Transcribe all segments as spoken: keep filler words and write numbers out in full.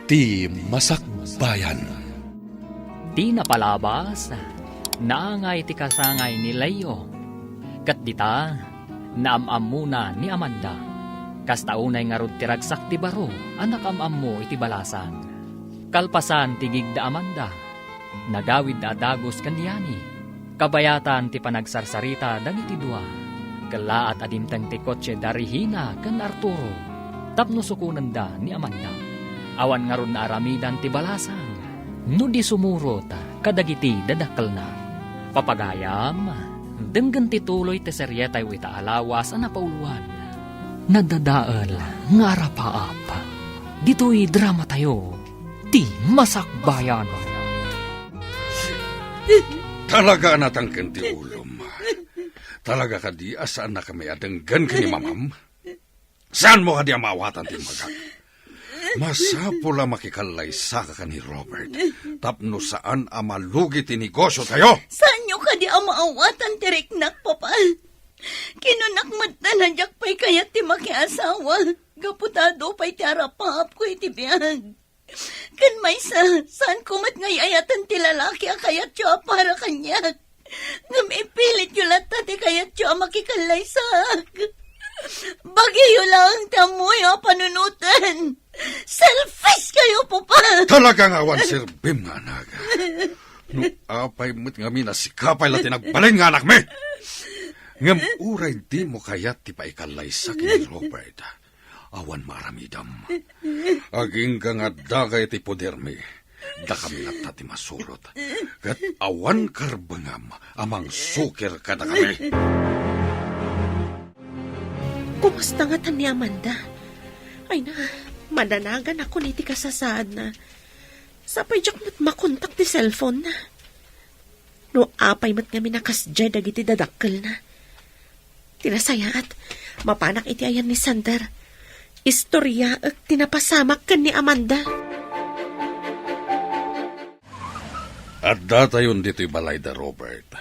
Ti Masakbayan. Ti napalabas, naangay ti kasangay ni Leo. Ket dita, naam-ammona ni Amanda. Kasta unay ngarud ti ragsak ti baro a nakaam-ammo iti balasang. Kalpasan ti gigda Amanda, nagawidda a dagus ken ni Yani. Kabayatan ti panagsarsarita dagiti dua. Kellaat a dimteng ti kotse da Regina ken Arturo tapno sukonenda ni Amanda. Awan ngarud naaramidan ti balasang no di sumurot kadagiti dadakkelna. Papagayam, denggen ti tuloy ti serietayo ita a lawas a napauloan. Nadadael nga arapaap. Ditoy dramatayo, Ti Masakbayan. Talaga a natangken ti ulom. Talaga kadi a saannakami a denggen ken ni Mamam? Saanmo kadi a maawatan ti imbagak? Masapul a makikallaysaka ken ni Robert tapno saan a malugi ti negosiotayo. Saanyo kadi a maawatan ti riknak, Papa? Kinunak metten a diak pay kayat ti makiasawa gapu ta adu pay ti arapaapko iti biag. Ken maysa, saanko met nga ay-ayaten ti lalaki a kayatyo a para kaniak. Ngem ipilityo latta ti kayatyo a makikallaysaak. Bagiyo laeng ti ammoyo a panunoten. Selfish kayo, Papa! Talaga nga awan serbim nga anak. No apay met ngamin a sika pay la ti nagbalin nga anakmi. Ngem uray dimo kayat ti paikallaysak ni Robert, awan maaramidam. Agingga nga adda kay ti podermi, dakami latta ti masurot. Ket awan karbengam a mangsukir kadakami. Kumusta ngatan ni Amanda? Ay na, mananaganakon iti kasasaadna. Sapay diak met makontak ti cellphone-na. No apay met ngamin a kasdiay dagiti dadakkelna. Ti nasayaat, mapanak iti ayan ni Sander. Istoriaek ti napasamak ken ni Amanda. Addatayon ditoy balay da Robert.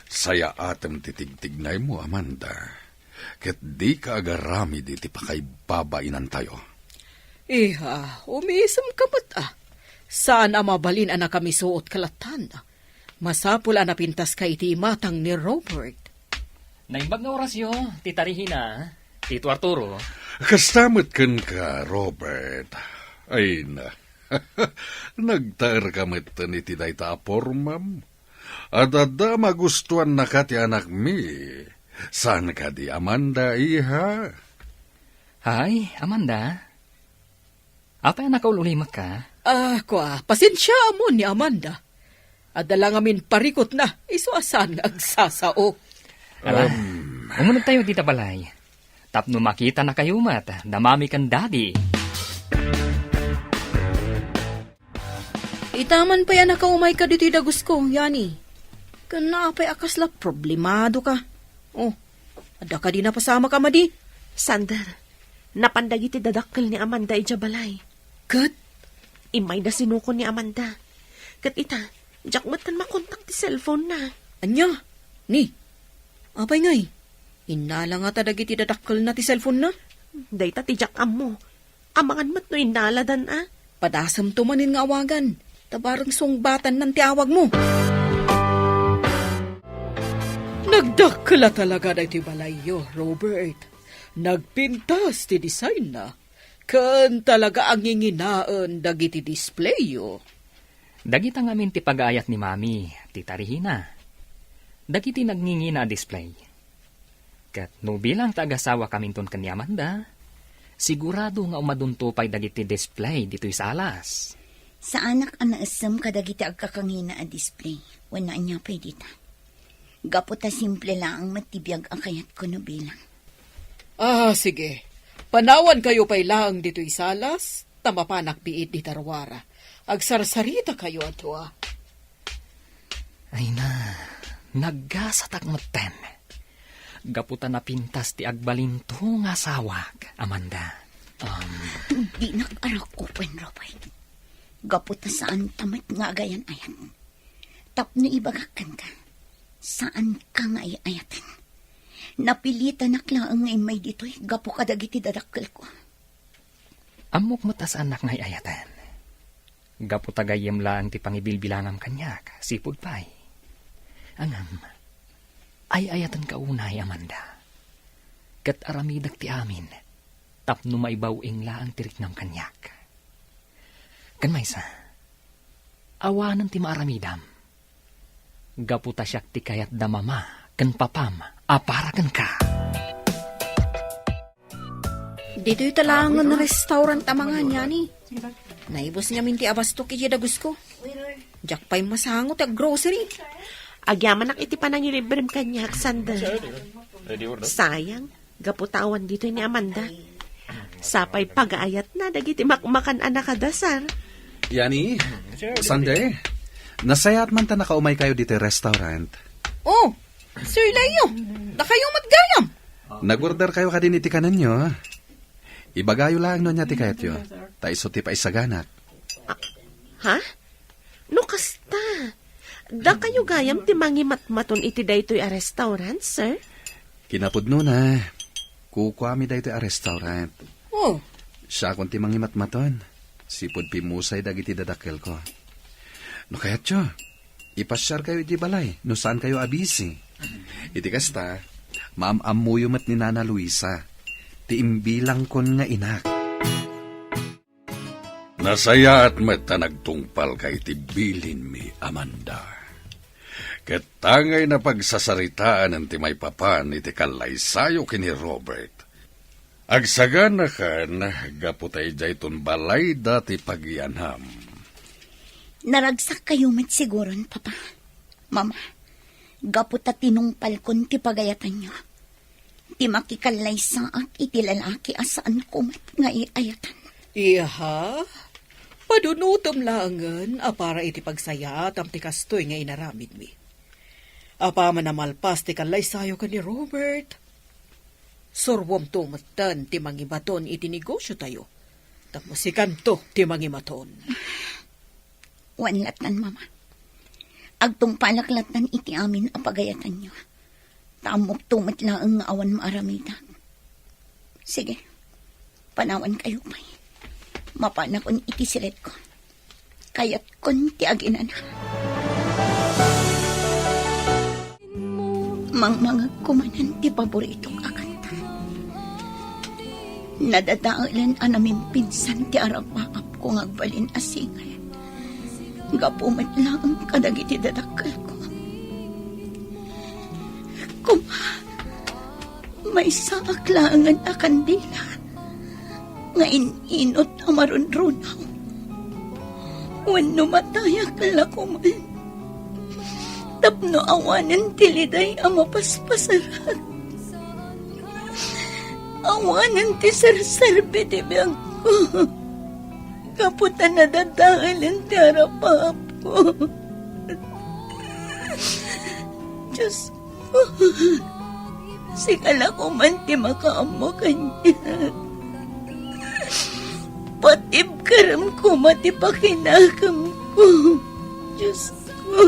Sayaatem ti tigtignaymo, Amanda. Ket dika agaramid iti pakaibabainantayo. Iha, umiisemka met a. Saan a mabalin a nakamisuot ka lattan. Masapul a napintaska iti imatang ni Robert. Naimbag nga orasyo, Tita Regina, Tito Arturo. Kasta met kenka, Robert. Ay na. Nagtaerka metten iti dayta a pormam. Adda a magustuannaka ti anakmi. Saan kadi, Amanda, iha? Hay, Amanda. Apay a nakaul-ulimekka? Ah, kua, pasensiaam ni Amanda. Adda la ngamin parikutna, isu a saan nga agsasao. Ala, Um. Umunegtayo dita balay. Tapno makitanakayo met da Mami ken Daddy. Ita man pay a nakaumayka ditoy dagusko, Yani. Ken apay a kasla problemadoka? Oh, adda kadi napasamak a madi? Sander, napan dagiti dadakkel ni Amanda idiay balay. Ket? Immayda sinukon ni Amanda. Ket ita, diak metten makontak ti cellphone-na. Ania? Ni? Apay ngay? Innala ngata dagiti dadakkelna ti cellphone-na? Dayta ti diak ammo. Amangan met no innaladan a. Padasemto manen nga awagan. Ta bareng sungbatannan ti awagmo. Nagdakkel a talaga daytoy balayyo, Robert. Nagpintas ti design-na. Ken talaga a nginginaen dagiti display-yo. Dagita ngamin ti pagaayat ni Mami, Tita Regina. Dagiti nagngingina a display. Ket no bilang ti agasawakaminton ken ni Amanda, sigurado nga umadunto pay dagiti display ditoy salas. Saanak a naessem kadagiti agkakangina a display, wenno ania pay dita. Gapu ta simple laeng met ti biag a kayatko no bilang. Ah, sige. Panawankayo pay laeng ditoy salas, ta mapanak biit dita ruara. Agsarsaritakayo a dua. Ay na, naggasatak metten. Gapu ta napintas ti agbalinto nga asawak, Amanda. Um, Dinak arakupen, Robert. Gapu ta saanta met nga agayan-ayat. Tapno ibagak kenka, saanka nga ay-ayaten. Napilitanak laeng nga immay ditoy gapu kadagiti dadakkelko. Ammok met a saannak nga ay-ayaten. Gapu ta gayyem laeng ti pangibilbilangam kaniak, sipud pay. Ngem, ay-ayatenka unay, Amanda. Ket aramidek ti amin, tapno maibaw-ing laeng ti riknam kaniak. Ken maysa, awanen ti maaramidam. Gapu ta siak ti kayat da mama ken papam a para kenka. Ditoy ta laengen restaurant a mangan, Yani. Naibus ngamin ti abastok iti dagusko. Diak pay masango ti aggrocery. Agyamanak iti panangilibrem kaniak, Sander. Sayang, gapu ta awan ditoy ni Amanda. Sapay pagaayatna dagiti makmakan a nakadasar. Yani, Sander, nasayaat man ta nakaumaykayo ditoy restaurant. Oh, Sir Leo, dakayo met gayam. Nag-order kayo kadin iti kanenyo. Ibagayo laeng no ania ti kayatyo, ta isu ti paisaganak. Ha? No kasta, dakayo gayam ti mangimatmaton iti daytoy a restaurant, sir? Kinapudnona, kukuami daytoy a restaurant. Oh. Siakon ti mangimatmaton. Sipud pimusay dagiti dadakkelko. No kayatyo, ipasiarkayo iti balay no saankayo a busy. Iti kasta, maam-ammoyo met ni Nana Luisa, ti imbilangkon nga inak. Nasayaat met ta nagtungpalka iti bilinmi, Amanda. Ket tangay napagsasaritaan ti maipapan iti kallaysayo ken ni Robert. Agsaganakan gapu ta idiayton balayda ti pagianam. Naragsakkayo met siguron, Papa, Mama, gapu ta tinungpalkon ti pagayatanyo. Ti makikallaysaak iti lalaki a saanko met nga iayatan. Iha? Padunutem laengen a para iti pagsayaatam ti kastoy nga inaramidmi. Apaman a malpas ti kallaysayo ken ni Robert, suruemto metten ti mangibaton iti negosiotayo. Tapno sikanto ti mangimaton. Wen lattan, Mama. Agtungpalak lattan iti amin a pagayatanyo. Ta ammokto met laeng nga awan maaramidak. Sige, panawankayo pay. Mapanakon iti siletko. Kayatkon ti aginana. Mangmangegko manen ti paboritok a kanta. Nadadaelen a namimpinsan ti arapaapko nga agbalin a singer. Gapu met laeng kadagiti dadakkelko. Koma, maysaak laengen a kandila nga in-inut a marunrunaw. Wenno matayak la koman. Tapno awanen ti liday a mapaspasarak. Awanen ti serserbi ti biagko. Gapu ta nadadaelen ti arapaapko. Diyos Sika la koman ti makaammo kaniak. Patibkerem koma ti pakinakemko, Diosko.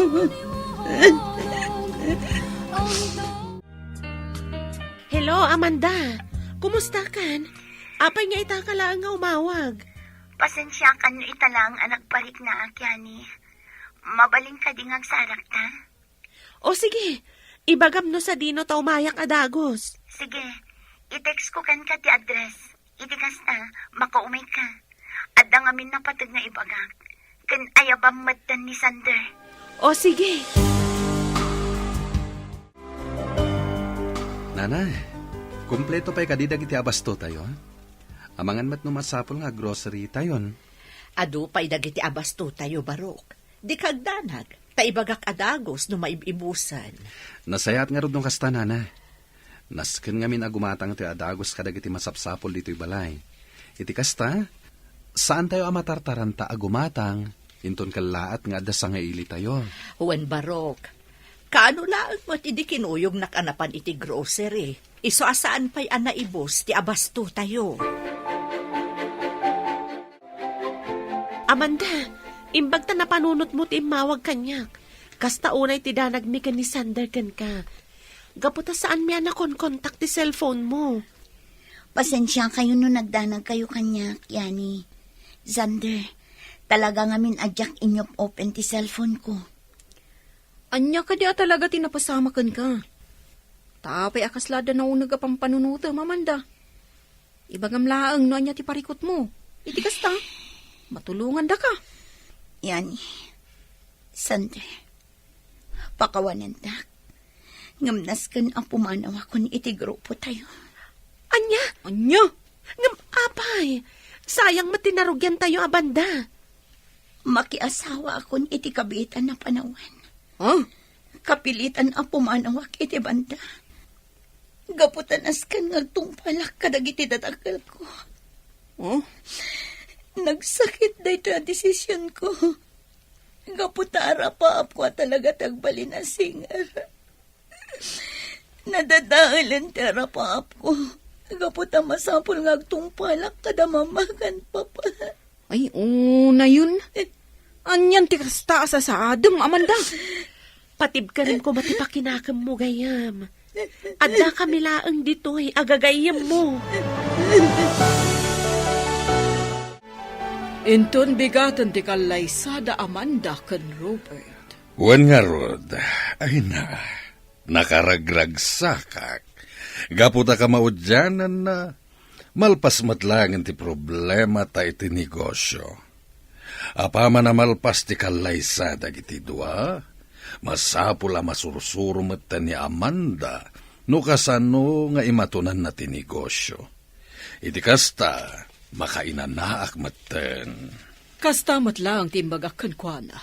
Hello, Amanda. Kumusta kan? Apay nga ita ka laeng nga umawag? Pasensiakan no ita laeng a nagpariknaak, Yani. Mabalin kadi nga agsarakta? O sige, ibagam no sadino ta umayak a dagus. Sige, i-text ko kenka ti address. Iti kasta, makaumayka. Adda ngamin napateg nga ibagak. Ken ayabam metten ni Sander. O sige. Nanay, kompleto pay kadi dagiti abastotayo? Amangan met no masapul nga aggrocerytayon. Adu pay dagiti abastotayo, Barok. Dika agdanag, ta ibagak a dagus no maib-ibusen. Nasayaat ngarud no kasta, Nana. Nasken ngamin a gumatang ti adagus kadagiti masapsapul ditoy balay. Iti kasta, saantayo a matartaranta a gumatang, inton kellaat nga adda sangailitayo. Wen, Barok, kaano laeng met idi kinuyognak a napan iti grocery, isu a saan pay a naibus ti abastotayo. Amanda, imbag ta napanunotmo ti immawag kaniak. Kasta unay ti danagmi ken ni Sander kenka. Gapu ta saanmi a nakonkontak ti cellphone mo. Pasensiakayo no nagdanagkayo kaniak, Yani. Sander, Talaga ngamin a diak inyop-open ti cellphone ko. Ania kadi a talaga ti napasama kenka? Ta apay a kasla adda nauneg a pampanunotem, Amanda? Ibagam laeng no ania ti parikutmo. Iti kasta, matulongandaka. Yani, Sander, pakawanendak. Ngem nasken a pumanawakon iti grupotayo. Ania? Ania? Ngem apay, sayang met ti narugiantayo a banda. Makiasawaakon iti kabiitan a panawen. Ah? Kapilitan a pumanawak iti banda. Gapu ta nasken nga agtungpalak kadagiti dadakkelko. Oh? Nagsakit daytoy a desisionko. Gapu ta arapaapko a talaga ti agbalin a singer. Nadadaelen ti arapaapko. Gapu ta masapul nga agtungpalak kada mama ken papa. Ay, unayon. Anian ti kasta a sasaadem, Amanda? Patibkanem koma ti pakinakemmo, gayyem. Adda kami laeng ditoy a gagayyemmo. Inton bigaten ti kallaysada, Amanda ken Robert. Wen ngarud, ay na, nakaragragsakak. Gapu ta kamaudiananna, malpas met laeng ti problemata iti negosio. Apaman a malpas ti kallaysada dagiti dua, masapul a masursuro metten ni Amanda no kasano nga imatonanna ti negosio. Iti kasta, makainanaak metten. Kasta met laeng ti imbagak kenkuana.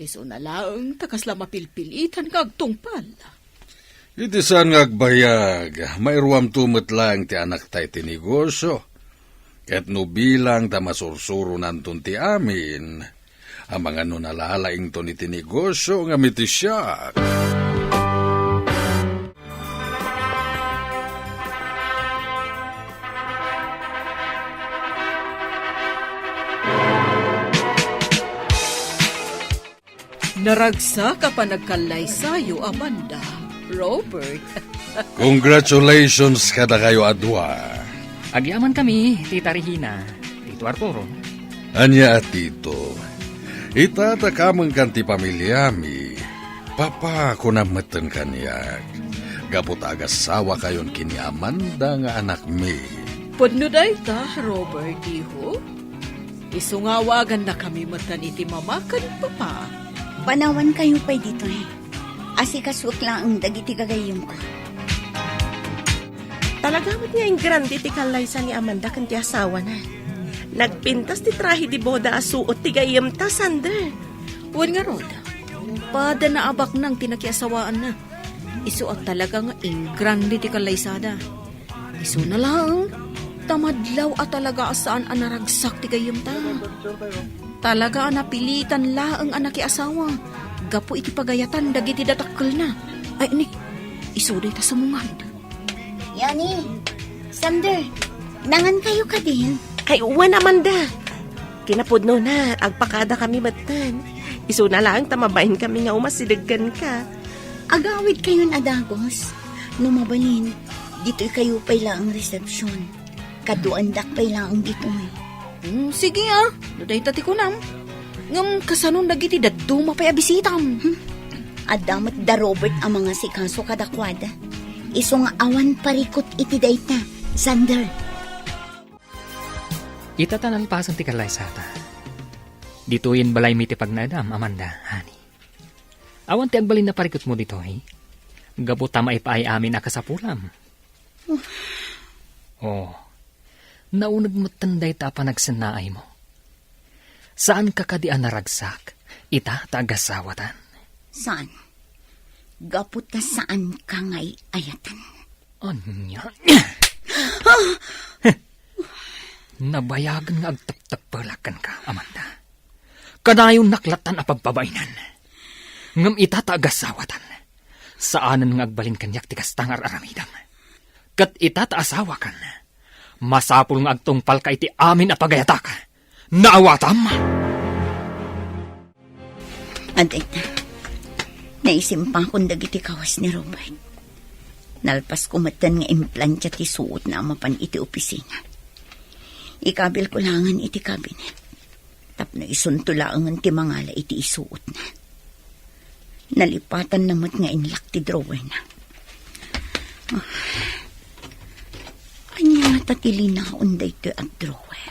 Isuna laeng ta kasla mapilpilitan nga agtungpal. Iti saan nga agbayag, mairuamto met laeng ti anakta iti negosio. Ket no bilang ta masursuronanton ti amin, amangan no nalalaington iti negosio ngem iti siak. Naragsak a panagkallaysayo, Amanda, Robert. Congratulations kadakayo a dua. Agyamankami, Tita Regina, Tito Arturo. Ania a Tito, ita ta kamengkan ti pamiliami, papa, kunam metten kaniak, gapu ta agasawakayon ken ni Amanda nga anakmi. Pudno dayta, Robert, iho? Isu nga awagannakami metten iti mama ken papa. Panawankayo pay ditoy. Asikasuek laeng dagiti gagayyemko. Talaga met nga ingrande ti kallaysa ni Amanda ken ti asawana. Nagpintas ti trahe de boda a suot ti gayyemta, Sander. Wen ngarud, pada naabaknang ti nakiasawaanna. Isu a talaga nga ingrande ti kallaysada. Isuna laeng, ta madlaw a talaga a saan a naragsak ti gayyemta. Talaga a napilitan laeng a nakiasawa gapu iti pagayatan dagiti dadakkelna. Ay, ni, isu dayta sumungad. Yani, Sander, nangankayo kadin? Ay, wen, Amanda. Kinapudnona, agpakadakami metten. Isuna laeng ta mabainkami nga umasideg kenka. Agawidkayon a dagus. No mabalin, ditoykayo pay laeng resepsion. Kaduaendak pay laeng ditoy. Hmm, sige, a. No dayta ti kunam. Ngem kasanon dagiti dadduma pay a bisitam? Hmm. Adda met da Robert a mangasikaso kadakuada. Isu nga awan parikut iti dayta, Sander. Ita ta nalpasen ti kallaysata. Ditoyen balaymi ti pagnaedam, Amanda, honey. Awan ti agbalin a parikutmo ditoy. Gapu ta maipaay amin a kasapulam. Oh, nauneg metten dayta a panagsennaaymo. Saanka kadi a naragsak ita ta agasawatan? Saan. Gapu ta saanka nga ay-ayatan. Ania? Nabayagen nga agteptepelak kenka, Amanda. Kanayon naklatan a pagpabainan. Ngem ita ta agasawatan, saanen nga agbalin kaniak ti kasta nga ar-aramidem. Ket ita ta asawakan, masapul nga agtungpalka iti amin a pagayatak. Naawatam? Adda ita, naisimpakon dagiti kawas ni Robert. Nalpasko metten nga implantia ti suotna a mapan iti opisina. Ikabilko laengen iti cabinet. Tapno no isunto laengen ti mangala iti isuotna. Nalipatanna met nga inlock ti drawerna. Ah. Ania ngata ti linaon daytoy a drawer?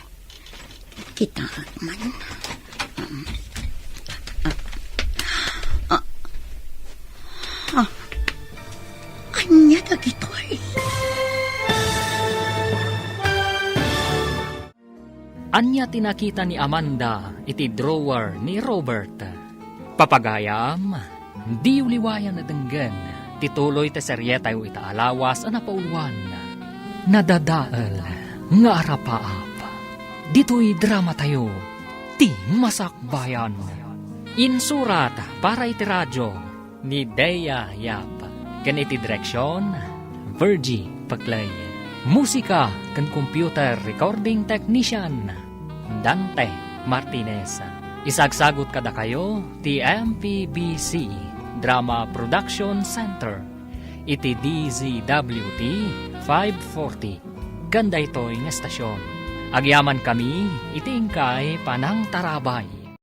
Kitaek man. Ah, ah, ah. Ania dagitoy? Ania ti nakita ni Amanda iti drawer ni Robert? Papagayam, diyo liwayan a denggen ti tuloy ti serietayo ita a lawas a napauluan, Nadadael nga Arapaap. Ditoy dramatayo, ti Masakbayan. Insurat para iti radio ni Dea Yap, ken iti direksion, Virgie Paclay. Musika ken computer recording technician, Dante Martinez. Isagsagut kadakayo ti M P B C Drama Production Center iti D Z W T five forty. Ken daytoy nga estasion, agyamankami iti inkay panangtarabay.